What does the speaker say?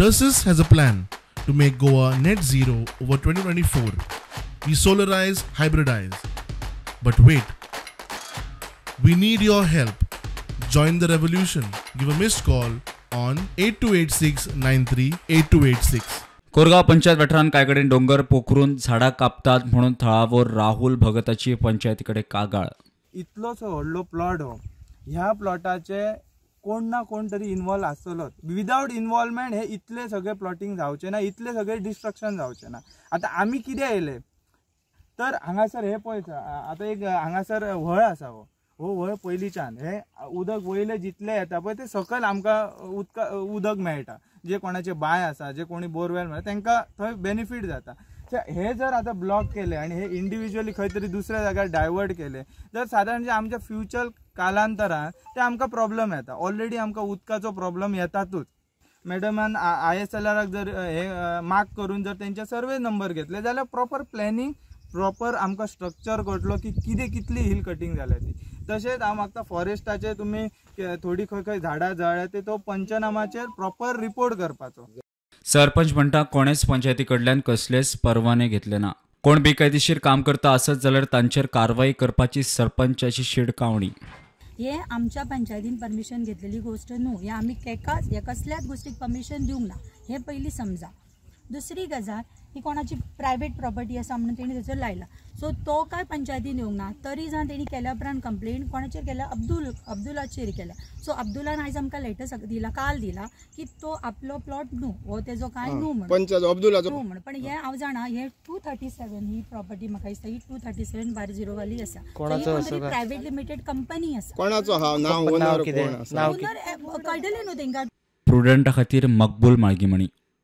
Tersus has a plan to make Goa net zero over 2024. We solarize, hybridize. But wait, we need your help. Join the revolution. Give a missed call on 8286938286. Korgaon panchayat वाठारांत कांय कडेन दोंगर पोखरून झाडां कापतात म्हणून थळावो राहुल भगताची पंचायतीकडे कागाळ. इतलोसो व्हडलो प्लॉट हो, ह्या प्लॉटाचे कोण ना कोण तरी इन्वॉल्व आसतलोच. विदावट इन्वॉल्वमेंट हे इतले सगळे प्लॉटींग जावचे ना, इतले सगळे डिस्ट्रक्शन जावचे ना. आतां आमी कितें येयले तर हांगासर हे पळय, आतां एक हांगासर व्हळ आसा, हो हो व्हळ पयलींच्यान हे उदक वयले जितले येता पळय ते सकयल आमकां उदक मेळटा. जे कोणाचे बांय आसा, जे कोणी बोरवेल मेळटा तांकां थंय बेनिफीट जाता. हे जर आतां ब्लॉक केले आनी हे इंडिविज्युअली खंय तरी दुसऱ्या जाग्यार डायवर्ट केले तर सादारण आमच्या फ्युचर कालांतरान ते आमकां प्रॉब्लम येता. ऑलरेडी आमकां उदकाचो प्रॉब्लम येतातूच. मॅडमान ISLR जर हे मार्क करून जर तेंचे सर्वे नंबर घेतले जाल्यार प्रॉपर प्लॅनिंग, प्रॉपर आमकां स्ट्रक्चर कळटलो की कितें कितली हिल कटिंग जाल्या ती. तशेंच हांव मागता फॉरेस्टाचे तुमी थोडी खंय खंय झाडां जळ्ळ्या ते तो पंचनामाचेर प्रॉपर रिपोर्ट करपाचो. सरपंच म्हणटा कोणेच पंचायती कडल्यान कसलेच परवाने घेतले ना. कोण बेकायदेशीर काम करता आसत जाल्यार तांचेर कारवाई करपाची सरपंचाची शिडकावणी. हे आमच्या पंचायतीन परमिशन घेतलेली गोष्ट न्हू, हे आमी केकाच हे कसल्याच गोष्टीक परमिशन दिवंक ना हे पयलीं समजा. दुसरी गजाल ही कोणाची प्रायवेट प्रॉपर्टी आसा म्हणून तेणी थंयसर लायला, सो तो काय पंचायतीन येवंक ना. तरी जावन तेणी केल्या उपरांत कंप्लेन कोणाचेर केल्या, अब्दुलाचेर केल्या. सो अब्दुलान आयज आमकां लेटर दिला, काल दिला की तो आपलो प्लॉट न्हू, हो तेजो कांय न्हू म्हणून, न्हू म्हणून. पण हे हांव जाणा हे 237 ही प्रॉपर्टी म्हाका दिसता ही 237/0 वाली आसा. प्रायवेट लिमिटेड कंपनी आसा. ओनर कळटलें न्हू तेंकां. प्रुडंटा खातीर मकबूल माळगीमणी.